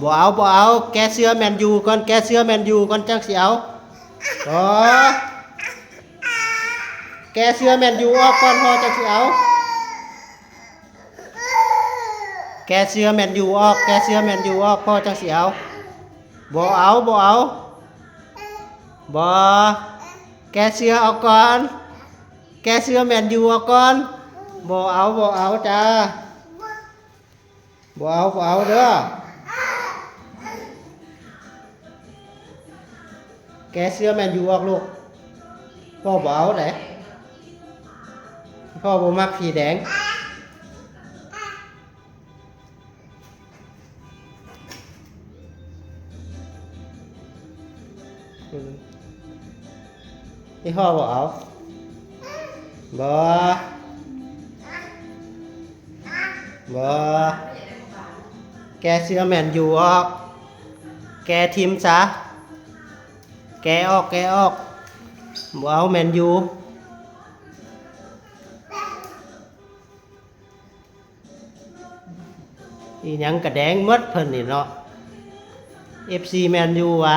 ບໍ່ເອົາ ບໍ່ເອົາ. ແກະເສື້ອແມນຢູກ່ອນ, ແກະເສື້ອແມນຢູກ່ອນ ຈັ່ງຊິເອົາ. ບໍ່. ແກະເສື້ອແມນຢູອອກກ່ອນ ພໍ່ຈັ່ງຊິເອົາ. ແກະເສື້ອແມນຢູອອກ, ແກະເສື້ອແມນຢູອອກ ພໍ່ຈັ່ງຊິເອົາ. ບໍ່ເອົາ ບໍ່ເອົາ. ບໍ່. ແກະເສື້ອອອກກ່ອນ, ແກະເສື້ອແມນຢູອອກກ່ອນ. ບໍ່ເອົາ ບໍ່ເອົາຈ້າ. ບໍ່ເອົາ ບໍ່ເອົາເດີ. ແກະເສື້ອແມນຢູອອກລູກ. ພໍ່ບໍ່ເອົາເດ້. ພໍ່ບໍ່ມັກສີແດງ. ອີ່ພໍ່ບໍ່ເອົາ. ບໍ່. ບໍ່. ແກະເສື້ອແມນຢູອອກ. ແກະຖິ້ມຊະ. ແກະອອກ ແກະອອກ. ບໍ່ເອົາແມນຢູ. ອີ່ຫຍັງກະແດງໝົດເພິ່ນນີ້ເນາະ. ເອັຟຊີແມນຢູຫວາ.